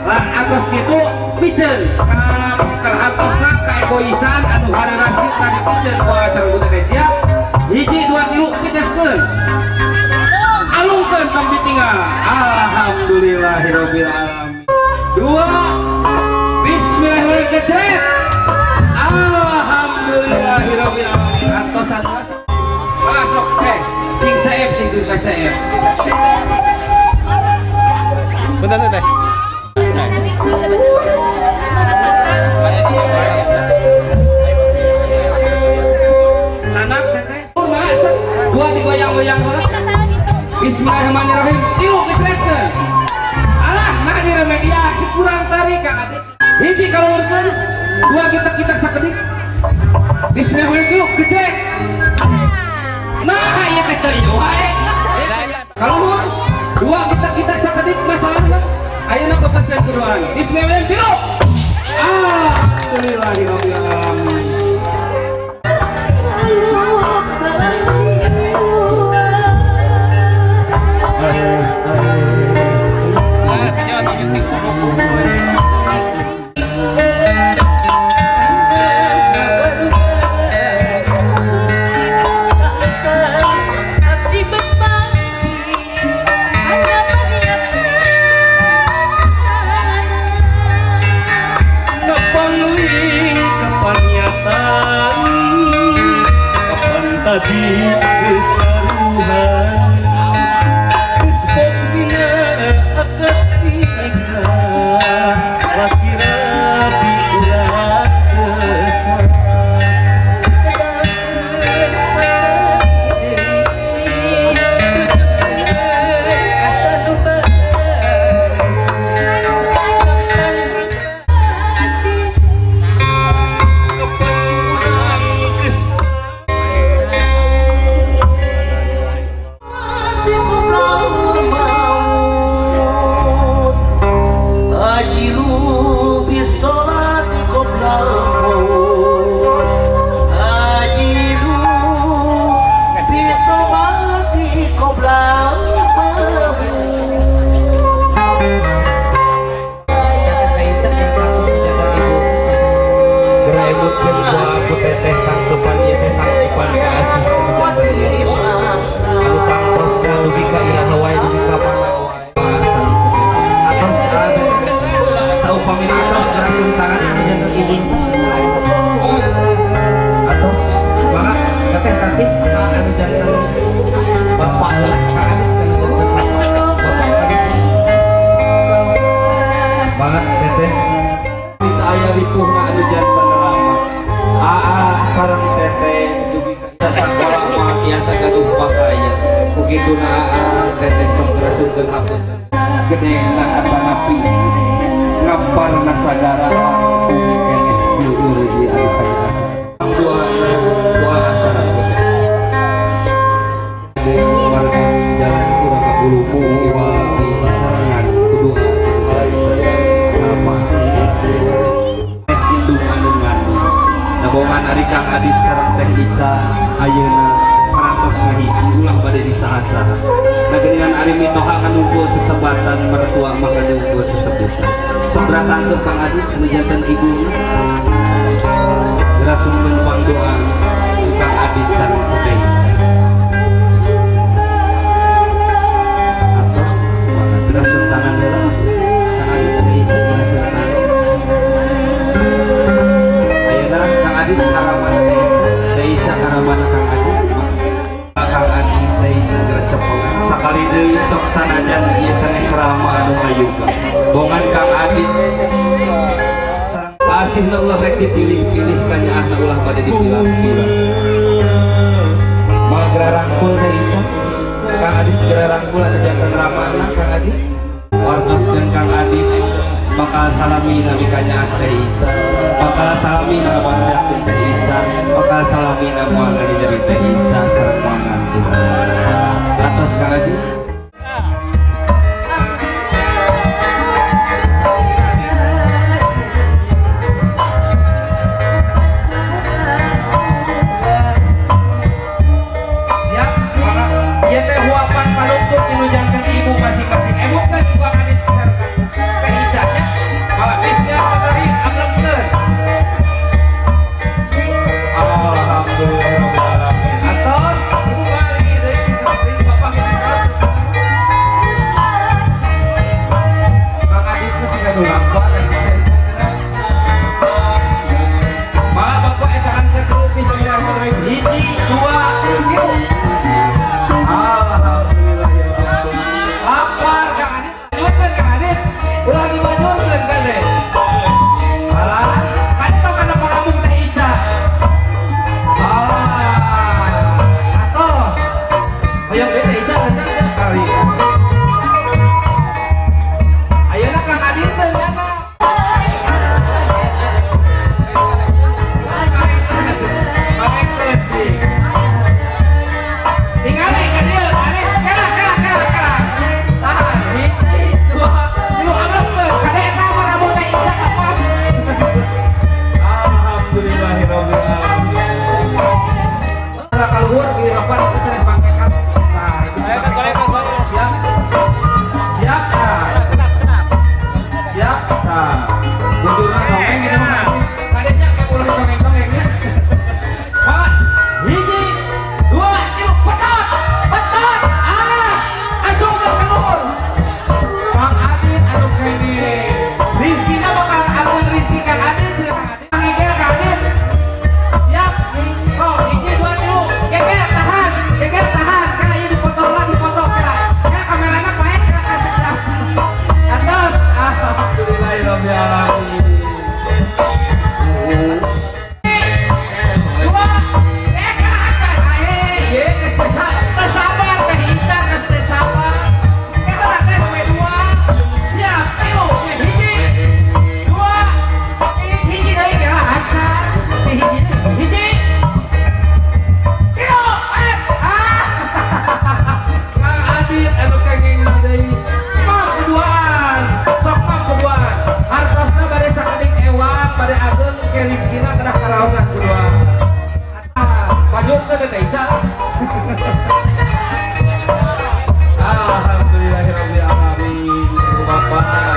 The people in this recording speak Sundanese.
Lah atos kitu piceun ka kaegoisan anu hararas kita dipiceun ku sareng teh siap. Hiji dua tilu piteskeun. Alungkeun tong ditinggal. Alhamdulillahirabbil alamin. Dua. Bismillahirrahmanirrahim. Alhamdulillahirabbil alamin. Atosan masuk teh sing saep sing ka saep. Bentar teh. Sanak teh. Dua digoyang-goyang heula. Bismillahirrahmanirrahim. Tilu kecretkeun. Alah, nah di media si kurang tarik Kang Adi. Hiji kalurkeun, dua kita-kita sakedik. Bismillahirrahmanirrahim tilu kecret. Nah, ieu teh teu wae. Kaluhur, dua kita-kita sakedik masalahna. Ayeuna pepesan kuduan. Bismillahirrahmanirrahim tilu. Alhamdulillahirabbil alamin. Ibu masing-masing. Bukan, bukan, Teh.